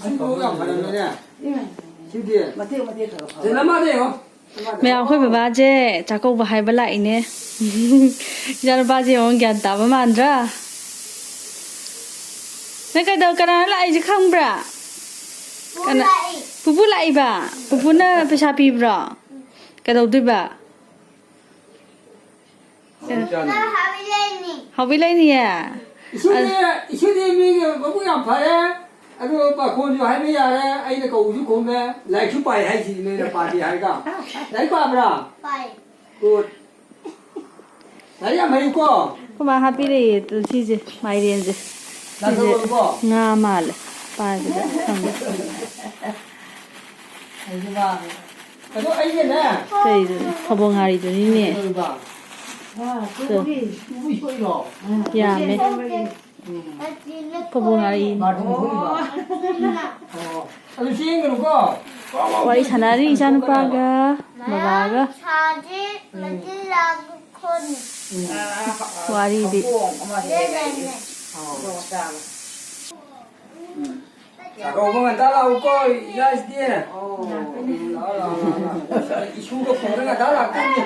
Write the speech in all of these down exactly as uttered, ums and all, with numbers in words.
ꯁꯤꯕꯨ ꯌꯥꯝ ꯐꯔꯝꯃꯦꯅꯦ꯫ ꯁꯤꯗꯤ ꯃꯇꯦꯛ ꯃꯇꯦꯛ ꯈꯔ ꯈꯔ ꯐꯕ꯫ ꯁꯤ ꯅꯃꯥꯗ ꯌꯦꯡꯉꯣ꯫ ꯃꯌꯥꯝ, ꯑꯩꯈꯣꯏ ꯕꯕꯥꯁꯦ ꯆꯥꯛꯀꯧꯕ ꯍꯥꯏꯕ ꯂꯥꯛꯏꯅꯦ꯫ ꯏꯆꯥꯅꯨꯄꯥꯁꯦ ꯌꯦꯡꯉꯣ, ꯒ꯭ꯌꯥꯟ ꯇꯥꯕ ꯃꯥꯟꯗ꯭ꯔꯥ? ꯅꯪ ꯀꯩꯗꯧ-, ꯀꯅꯥꯅ ꯂꯥꯛꯏꯁꯦ ꯈꯪꯕ꯭ꯔꯥ? ꯀꯅꯥ? ꯂꯥꯛꯏ꯫ ꯄꯨꯄꯨ ꯂꯥꯛꯏꯕ? ꯄꯨꯄꯨꯅ ꯄꯩꯁꯥ ꯄꯤꯕ꯭ꯔꯣ? ꯀꯩꯗꯧꯗꯣꯏꯕ? ꯍꯥꯎꯕꯤ ꯂꯩꯅꯤ꯫ ꯍꯥꯎꯕꯤ ꯂꯩꯅꯤꯌꯦ? ꯏꯁꯨꯗꯤ, ꯏꯁꯨꯗꯤ ꯃꯤꯒꯤ ꯃꯕꯨꯛ ꯌꯥꯝ ꯐꯔꯦ꯫ ꯑꯗꯨ ꯄꯥꯈꯣꯟꯁꯨ ꯍꯥꯏꯕ ꯌꯥꯔꯦ, ꯑꯩꯅ ꯀꯧꯕꯁꯨ ꯈꯨꯝꯃꯦ, ꯂꯥꯏꯔꯤꯛꯁꯨ ꯄꯥꯏ ꯍꯥꯏꯁꯤꯗꯤ ꯅꯣꯏꯅ ꯄꯥꯗꯦ ꯍꯥꯏꯔꯒ꯫ ꯂꯥꯏꯔꯤꯛ ꯄꯥꯕ꯭ꯔꯥ? ꯄꯥꯏ꯫ Good꯫ ꯂꯥꯏꯔꯤꯛ ꯌꯥꯝ ꯍꯩꯀꯣ? ꯑꯩꯈꯣꯏ ꯃꯥ ꯍꯥꯞꯄꯤꯔꯛꯑꯦ ꯁꯤꯁꯦ, ꯃꯥꯏꯔꯦꯟꯁꯦ꯫ ꯁꯤꯁꯦ ꯆꯥꯊꯣꯛꯑꯣꯀꯣ꯫ ꯉꯥ ꯃꯥꯜꯂꯦ꯫ ꯄꯥꯏꯕꯗ ꯈꯪꯗꯦ꯫ ꯑꯗꯣ ꯑꯩꯒꯤꯅꯦ꯫ ꯀꯩꯗꯨꯅꯣ? ꯐꯕꯣ ꯉꯥꯔꯤꯗꯨꯅꯤꯅꯦ꯫ ꯀꯩꯗꯧꯔꯤꯕ? ꯇꯨ꯫ ꯇꯨꯕꯨ ꯁꯣꯛꯏꯔꯣ? ꯌꯥꯝꯃꯦ꯫ ꯎꯝ꯫ ꯐꯕꯣ ꯉꯥꯔꯤ꯫ ꯕꯥꯔꯗꯨ ꯁꯣꯛꯏꯕ? ꯑꯣ꯫ ꯑꯗꯨ ꯆꯦꯟꯒꯅꯨꯀꯣ꯫ ꯋꯥꯔꯤ ꯁꯥꯟꯅꯔꯤ ꯏꯆꯥꯅꯨꯄꯥꯒ ꯕꯕꯥꯒ꯫ ꯁꯥꯁꯤ, ꯃꯆꯤꯟ ꯂꯥꯛꯈꯣꯅꯤ꯫ ꯎꯝ꯫ ꯋꯥꯔꯤꯗꯤ꯫ ꯂꯩꯔꯦꯅꯦ꯫ ꯑꯣ꯫ ꯆꯥꯛꯀꯧꯕ ꯉꯟꯇꯥ ꯂꯥꯛꯎꯀꯣ, ꯏꯆꯥꯁꯤꯗꯤ꯫ ꯂꯥꯛꯑꯣ, ꯂꯥꯛꯑꯣ, ꯂꯥꯛꯑꯣ, ꯂꯥꯛꯑꯣ꯫ ꯏꯁꯨꯒ ꯄꯨꯔꯒ ꯉꯟꯇꯥ ꯂꯥꯛꯇꯣꯏꯅꯤ꯫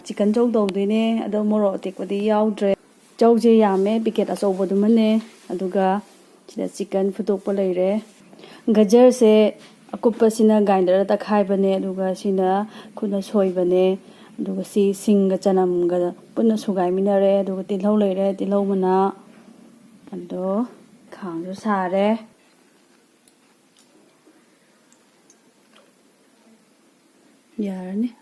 ꯆꯤꯛꯀꯟ ꯆꯧ ꯇꯧꯗꯣꯏꯅꯦ, ꯑꯗꯣ ꯃꯣꯔꯣꯛ ꯑꯇꯦꯛꯄꯗꯤ ꯌꯥꯎꯗ꯭ꯔꯦ꯫ ꯆꯧꯁꯦ ꯌꯥꯝꯃꯦ, ꯄꯤꯀꯦꯠ ꯑꯆꯧꯕꯗꯨꯃꯅꯦ, ꯑꯗꯨꯒ ꯁꯤꯗ ꯆꯤꯛꯀꯟ ꯐꯨꯠꯇꯣꯛꯄ ꯂꯩꯔꯦ꯫ ꯒꯖꯔꯁꯦ ꯑꯀꯨꯞꯄꯁꯤꯅ ꯒ꯭ꯔꯥꯏꯟꯗꯔꯗ ꯇꯛꯈꯥꯏꯕꯅꯦ, ꯑꯗꯨꯒ ꯁꯤꯅ ꯈꯨꯠꯅ ꯁꯣꯏꯕꯅꯦ, ꯑꯗꯨꯒ ꯁꯤ ꯁꯤꯡꯒ ꯆꯅꯝꯒ ꯄꯨꯟꯅ ꯁꯨꯒꯥꯏꯃꯤꯟꯅꯔꯦ, ꯑꯗꯨꯒ ꯇꯤꯜꯍꯧ ꯂꯩꯔꯦ, ꯇꯤꯜꯍꯧ ꯃꯅꯥ, ꯑꯗꯣ ꯈꯥꯡꯁꯨ ꯁꯥꯔꯦ꯫ ꯌꯥꯔꯅꯤ꯫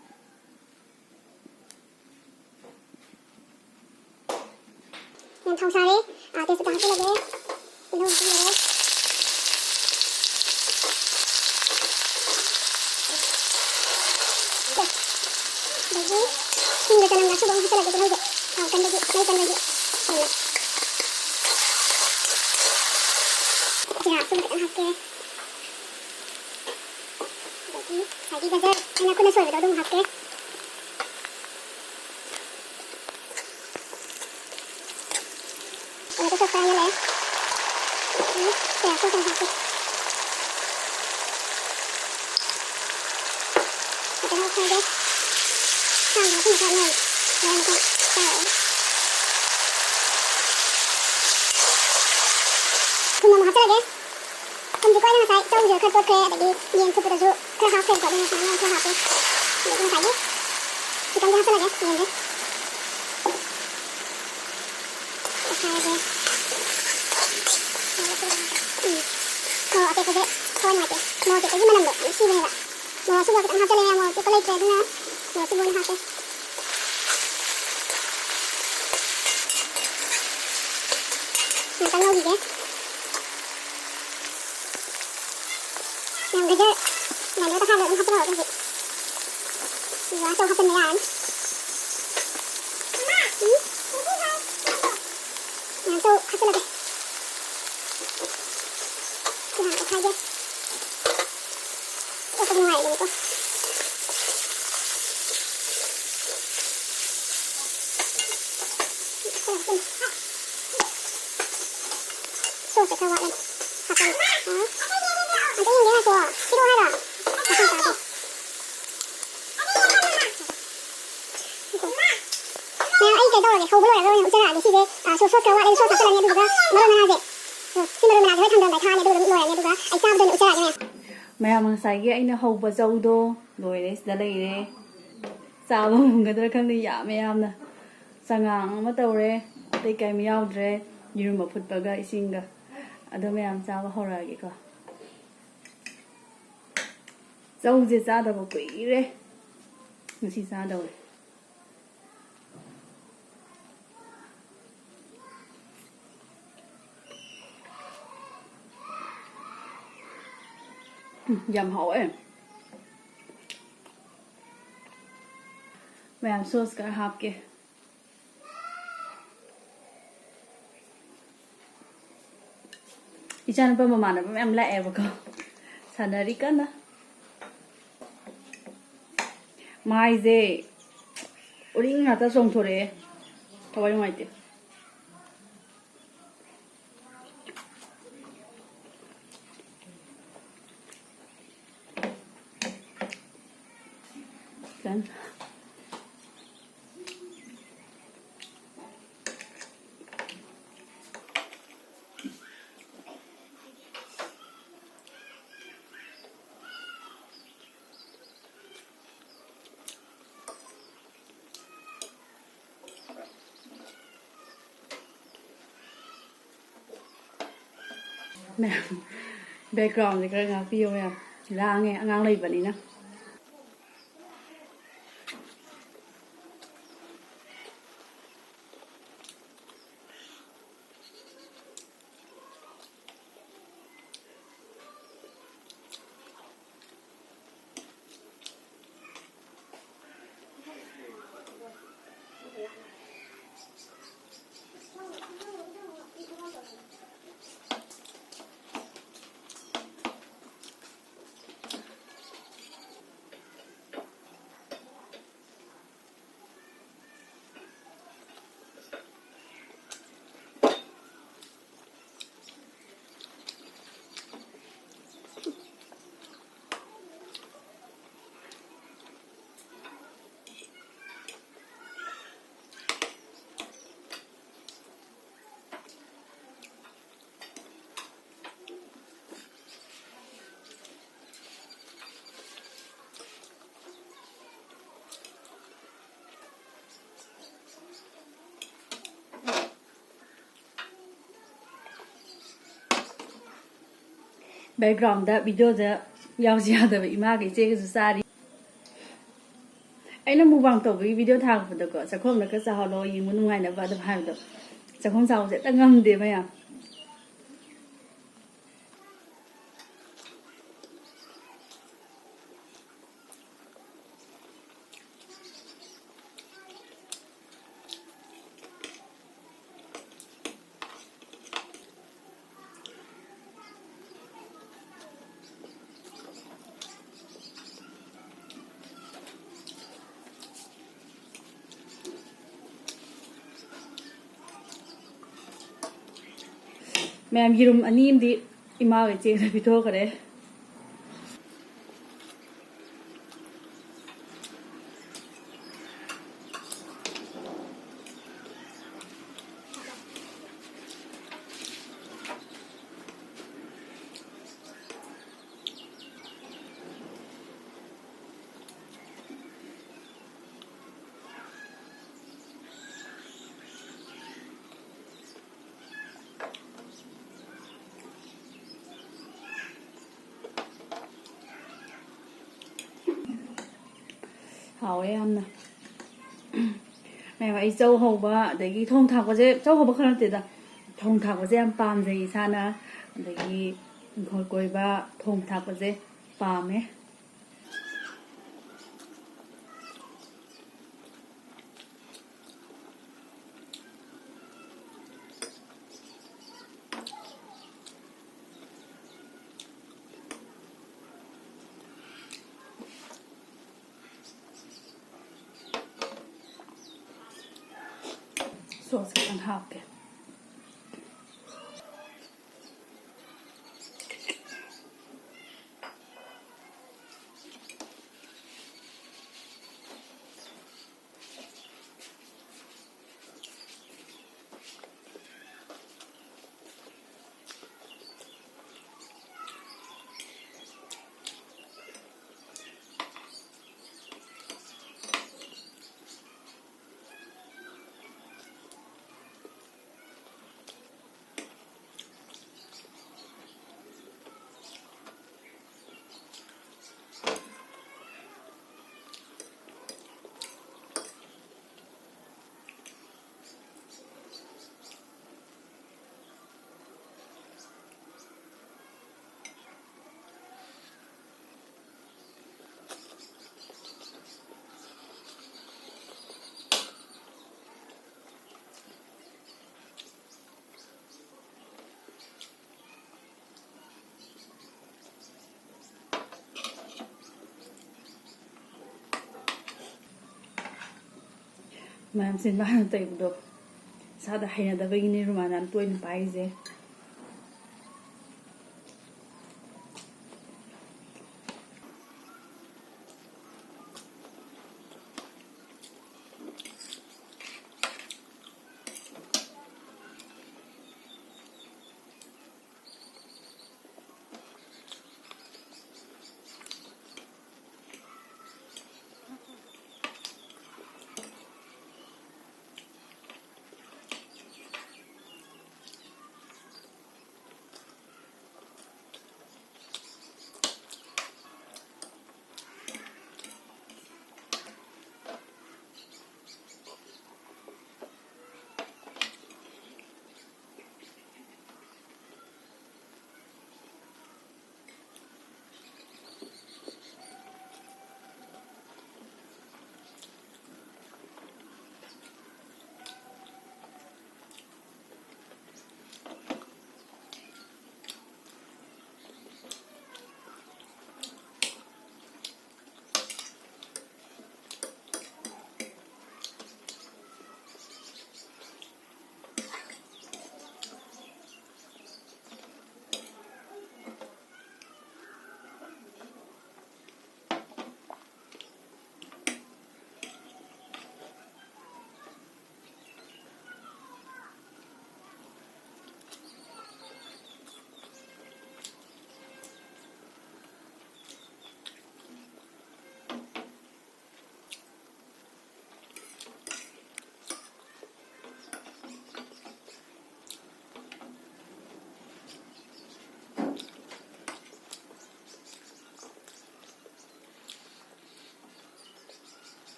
ꯌꯥꯝ ꯊꯥꯎ ꯁꯥꯔꯦ꯫ ꯑꯥ, ꯇꯦꯖꯄꯇꯥ ꯍꯥꯞꯆꯤꯜꯂꯒꯦ꯫ ꯇꯤꯜꯍꯧ ꯍꯥꯞꯆꯤꯜꯂꯒꯦ꯫ ꯑꯗꯒꯤ ꯁꯤꯡꯒ ꯆꯅꯝꯒ ꯑꯁꯨꯕ ꯑꯃ ꯍꯥꯞꯆꯤꯜꯂꯒꯦ ꯇꯤꯜꯍꯧꯁꯦ꯫ ꯊꯥꯎ ꯀꯟꯕꯒꯤ, ꯃꯩ ꯀꯟꯕꯒꯤ꯫ ꯖꯤꯔꯥ ꯑꯁꯨꯕ ꯈꯤꯇꯪ ꯍꯥꯞꯀꯦ꯫ ꯑꯗꯒꯤ ꯉꯁꯥꯏꯒꯤ ꯒꯖꯔ ꯑꯩꯅ ꯈꯨꯠꯅ ꯁꯣꯏꯕꯗꯣ ꯑꯗꯨꯝ ꯍꯥꯞꯀꯦ꯫ ꯑꯗꯨꯒ ꯁꯣꯁ ꯈꯔ ꯍꯩꯖꯜꯂꯦ꯫ ꯁꯣꯌꯥ ꯁꯣꯁ ꯑꯃꯨꯛ ꯍꯥꯞꯀꯦ꯫ ꯐꯖꯅ ꯑꯣꯠꯈꯥꯏꯒꯦ꯫ ꯁꯥ ꯃꯇꯨꯝ ꯃꯆꯥ ꯑꯃ ꯂꯩꯔꯦ꯫ ꯃꯔꯛ ꯃꯈꯥ ꯆꯥꯔꯒꯦ꯫ ꯊꯨꯝ ꯑꯃꯨꯛ ꯍꯥꯞꯆꯔꯒꯦ꯫ ꯊꯨꯝꯁꯦꯀꯣ ꯑꯩꯅ ꯉꯁꯥꯏ ꯆꯧꯁꯦ ꯈꯔ ꯇꯣꯠꯈ꯭ꯔꯦ, ꯑꯗꯒꯤ ꯌꯦꯟ ꯐꯨꯠꯄꯗꯁꯨ ꯈꯔ ꯍꯥꯞꯈ꯭ꯔꯦꯕꯀꯣ, ꯑꯗꯨꯅ ꯁꯨꯃꯥꯏꯅ ꯈꯔ ꯍꯥꯞꯄꯦ꯫ ꯑꯗꯒꯤ ꯉꯁꯥꯏꯒꯤ ꯆꯤꯛꯀꯟꯁꯦ ꯍꯥꯞꯆꯜꯂꯒꯦ, ꯌꯦꯟꯁꯦ꯫ ꯑꯣꯠꯈꯥꯏꯔꯒꯦ꯫ ꯎꯝ꯫ ꯃꯣꯔꯣꯛ ꯑꯇꯦꯛꯄꯁꯦ ꯊꯋꯥꯏ ꯅꯨꯡꯉꯥꯏꯇꯦ꯫ ꯃꯣꯔꯣꯛ ꯑꯇꯦꯛꯄꯒꯤ ꯃꯅꯝꯗꯣ ꯌꯥꯝ ꯅꯨꯡꯁꯤꯕꯅꯦꯕ꯫ ꯃꯣꯔꯣꯛ ꯑꯁꯨꯕ ꯈꯤꯇꯪ ꯍꯥꯞꯆꯜꯂꯦ, ꯃꯣꯔꯣꯛ ꯑꯇꯦꯛꯄ ꯂꯩꯇ꯭ꯔꯦ, ꯑꯗꯨꯅ ꯃꯣꯔꯣꯛ ꯑꯁꯨꯕ ꯑꯣꯏꯅ ꯍꯥꯞꯄꯦ꯫ ꯉꯥꯛꯇꯪ ꯉꯧꯈꯤꯒꯦ꯫ ꯃꯌꯥꯝ ꯒꯖꯔ ꯃꯌꯥꯝꯗꯣ ꯇꯪꯈꯥꯏ ꯑꯃ ꯑꯗꯨꯝ ꯍꯥꯞꯆꯜꯂꯣ ꯍꯧꯖꯤꯛ꯫ ꯑꯗꯨꯒ ꯆꯧ ꯍꯥꯞꯆꯤꯟꯕ ꯌꯥꯔꯅꯤ꯫ ꯎꯝ? ꯃꯌꯥꯝ ꯆꯧ ꯍꯥꯞꯆꯤꯜꯂꯒꯦ꯫ ꯁꯤ ꯍꯥꯟꯅ ꯑꯣꯠꯈꯥꯏꯒꯦ꯫ ꯑꯣꯠꯄ ꯅꯨꯡꯉꯥꯏꯕꯅꯤꯀꯣ꯫ ꯁꯣꯁꯁꯦ ꯈꯔ ꯋꯥꯠꯂꯦ꯫ ꯍꯥꯞꯄꯅꯤ꯫ ꯑ, ꯑꯝꯇ ꯌꯦꯡꯒꯦ ꯉꯥꯏꯈꯣ꯫ ꯄꯤꯔꯛꯑꯣ ꯍꯥꯏꯔꯣ? ꯃꯊꯪ ꯆꯥꯒꯦ꯫ ꯃꯌꯥꯝ, ꯑꯩ ꯀꯩꯅꯣ ꯇꯧꯔꯒꯦ, ꯍꯧꯕ ꯂꯣꯏꯔꯒ ꯑꯣꯏꯅ ꯎꯠꯆꯔꯛꯑꯒꯦ꯫ ꯁꯤꯁꯦ, ꯑ, ꯁꯣ-, ꯁꯣꯁ ꯈꯔ ꯋꯥꯠꯂꯦ, ꯁꯣꯁ ꯍꯥꯞꯆꯜꯂꯅꯤ, ꯑꯗꯨꯗꯨꯒ ꯃꯔꯣꯏ ꯃꯅꯥꯁꯦ, ꯑ, ꯁꯤ ꯃꯔꯣꯏ ꯃꯅꯥꯁꯦ ꯍꯣꯔꯦꯟ ꯊꯥꯡꯗꯔꯝꯗꯥꯏ ꯊꯥꯛꯑꯅꯤ, ꯑꯗꯨꯒ ꯑꯗꯨꯝ ꯂꯣꯏꯔꯅꯤ, ꯑꯗꯨꯒ ꯑꯩ ꯆꯥꯕꯗ ꯑꯣꯏꯅ ꯎꯠꯆꯔꯛꯑꯒꯦ ꯃꯌꯥꯝ꯫ ꯃꯌꯥꯝ, ꯉꯁꯥꯏꯒꯤ ꯑꯩꯅ ꯍꯧꯕ ꯆꯧꯗꯣ ꯂꯣꯏꯔꯦ, ꯁꯤꯗ ꯂꯩꯔꯦ꯫ ꯆꯥꯕ ꯉꯝꯒꯗ꯭ꯔꯥ ꯈꯪꯗꯦ, ꯌꯥꯝꯃꯦ ꯌꯥꯝꯅ꯫ ꯆꯉꯥꯡ ꯑꯃ ꯇꯧꯔꯦ, ꯑꯇꯩ ꯀꯔꯤꯝ ꯌꯥꯎꯗ꯭ꯔꯦ, ꯌꯦꯔꯨꯝ ꯑꯐꯨꯠꯄꯒ ꯏꯁꯤꯡꯒ꯫ ꯑꯗꯣ ꯃꯌꯥꯝ ꯆꯥꯕ ꯍꯧꯔꯛꯑꯒꯦꯀꯣ꯫ ꯆꯧꯁꯦ ꯆꯥꯗꯕ ꯀꯨꯏꯔꯦ, ꯉꯁꯤ ꯆꯥꯗꯧꯔꯦ꯫ ꯎꯝ, ꯌꯥꯝ ꯍꯥꯎꯋꯦ꯫ ꯃꯌꯥꯝ ꯁꯣꯁ ꯈꯔ ꯍꯥꯞꯀꯦ꯫ ꯏꯆꯥꯅꯨꯄꯥ ꯃꯃꯥꯟꯅꯕ ꯃꯌꯥꯝ ꯂꯥꯛꯑꯦꯕꯀꯣ, ꯁꯥꯟꯅꯔꯤ ꯀꯟꯅ꯫ ꯃꯥꯏꯁꯦ ꯎꯔꯤꯡ ꯉꯥꯛꯇ ꯆꯣꯡꯊꯣꯔꯛꯑꯦ, ꯊꯋꯥꯏ ꯅꯨꯡꯉꯥꯏꯇꯦ꯫ ꯀꯟ- ꯃꯌꯥꯝ, backgroundꯁꯦ ꯈꯔ ꯉꯥꯛꯄꯤꯌꯣ ꯃꯌꯥꯝ, ꯂꯥꯡꯉꯦ ꯑꯉꯥꯡ ꯂꯩꯕꯅꯤꯅ꯫ Backgroundꯗ videoꯗ ꯌꯥꯎꯁꯤ ꯌꯥꯗꯕ ꯏꯃꯥꯒ ꯏꯆꯦꯒꯁꯨ ꯆꯥꯔꯤ꯫ ꯑꯩꯅ mukbang ꯇꯧꯕꯒꯤ video ꯊꯥꯔꯛꯄꯗꯀꯣ, "ꯆꯥꯛꯈꯣꯝꯗ ꯈꯔ ꯆꯥꯍꯜꯂꯣ, ꯌꯦꯡꯕ ꯅꯨꯡꯉꯥꯏꯅꯕ" ꯑꯗꯨꯝ ꯍꯥꯏꯕꯗꯣ, ꯆꯥꯛꯈꯣꯝ ꯆꯥꯎꯕꯁꯦ ꯍꯦꯛꯇ ꯉꯝꯗꯦ ꯃꯌꯥꯝ꯫ ꯃꯌꯥꯝ, ꯌꯦꯔꯨꯝ ꯑꯅꯤ ꯑꯃꯗꯤ ꯏꯃꯥꯒ ꯏꯆꯦꯒ ꯄꯤꯊꯣꯛꯈ꯭ꯔꯦ꯫ ꯍꯥꯎꯋꯦ ꯌꯥꯝꯅ꯫ ꯃꯌꯥꯝ, ꯑꯩ ꯆꯧ ꯍꯧꯕ, ꯑꯗꯒꯤ ꯊꯣꯡ ꯊꯥꯛꯄꯁꯦ, ꯆꯧ ꯍꯧꯕ ꯈꯛ ꯅꯠꯇꯦꯗ, ꯊꯣꯡ ꯊꯥꯛꯄꯁꯦ ꯌꯥꯝ ꯄꯥꯝꯖꯩ ꯏꯁꯥꯅ꯫ ꯑꯗꯒꯤ ꯏꯪꯈꯣꯜ ꯀꯣꯏꯕ, ꯊꯣꯡ ꯊꯥꯛꯄꯁꯦ ꯄꯥꯝꯃꯦ꯫ ꯁꯣꯁ ꯈꯤꯇꯪ ꯍꯥꯞꯀꯦ꯫ ꯃꯌꯥꯝ ꯆꯤꯟꯕꯥꯟ ꯇꯩꯕꯗꯣ ꯏꯁꯥꯗ ꯍꯩꯅꯗꯕꯒꯤꯅꯦ ꯔꯨꯃꯥꯜ ꯌꯥꯝ ꯇꯣꯏꯅ ꯄꯥꯏꯔꯤꯁꯦ꯫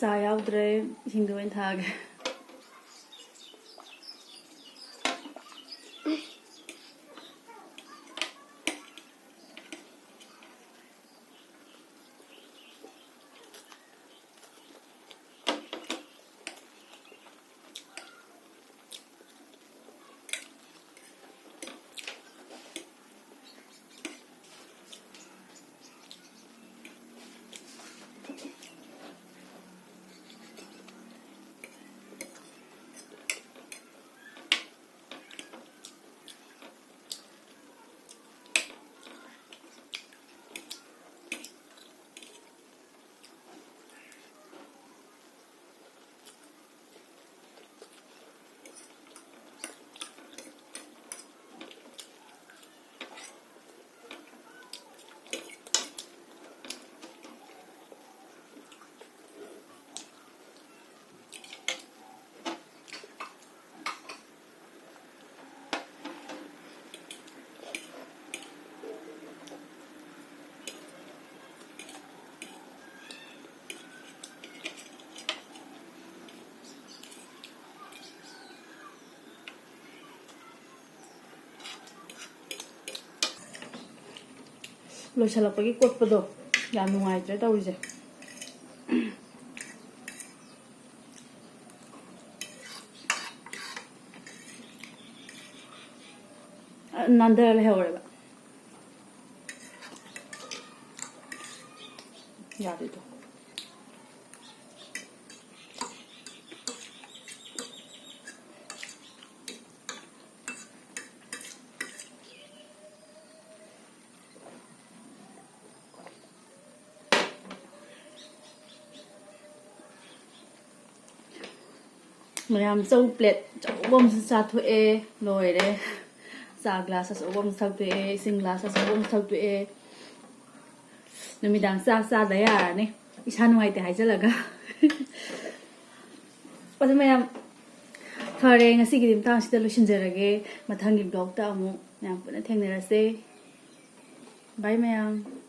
ꯆꯥ ꯌꯥꯎꯗ꯭ꯔꯦ, ꯏꯁꯤꯡꯗꯣ ꯑꯣꯏꯅ ꯊꯛꯑꯒꯦ꯫ ꯂꯣꯏꯁꯤꯜꯂꯛꯄꯒꯤ ꯀꯣꯠꯄꯗꯣ ꯌꯥꯝ ꯅꯨꯡꯉꯥꯏꯇ꯭ꯔꯦ ꯇꯧꯔꯤꯁꯦ꯫ ꯅꯥꯟꯊꯔ ꯂꯩꯍꯧꯔꯦꯕ꯫ ꯌꯥꯗꯦꯗꯣ꯫ ꯃꯌꯥꯝ ꯆꯧ ꯄ꯭ꯂꯦꯠ ꯑꯆꯧꯕ ꯑꯃꯁꯨ ꯆꯥꯊꯣꯛꯑꯦ, ꯂꯣꯏꯔꯦ꯫ ꯆꯥ ꯒ꯭ꯂꯥꯁ ꯑꯆꯧꯕ ꯑꯃꯁꯨ ꯊꯛꯇꯣꯛꯑꯦ, ꯏꯁꯤꯡ ꯒ꯭ꯂꯥꯁ ꯑꯆꯧꯕ ꯑꯃꯁꯨ ꯊꯛꯇꯣꯛꯑꯦ꯫ ꯅꯨꯃꯤꯗꯥꯡ ꯆꯥꯛ ꯆꯥꯗ ꯌꯥꯔꯅꯤ, ꯏꯁꯥ ꯅꯨꯡꯉꯥꯏꯇꯦ ꯍꯥꯏꯖꯜꯂꯒ꯫ ꯑꯗꯨ ꯃꯌꯥꯝ, ꯐꯔꯦ, ꯉꯁꯤꯒꯤꯗꯤ ꯃꯇꯥꯡꯁꯤꯗ ꯂꯣꯏꯁꯤꯟꯖꯔꯒꯦ꯫ ꯃꯊꯪꯒꯤ ꯕ꯭ꯂꯣꯛꯇ ꯑꯃꯨꯛ ꯃꯌꯥꯝ ꯄꯨꯟꯅ ꯊꯦꯡꯅꯔꯁꯦ꯫ ꯕꯥꯏ ꯃꯌꯥꯝ꯫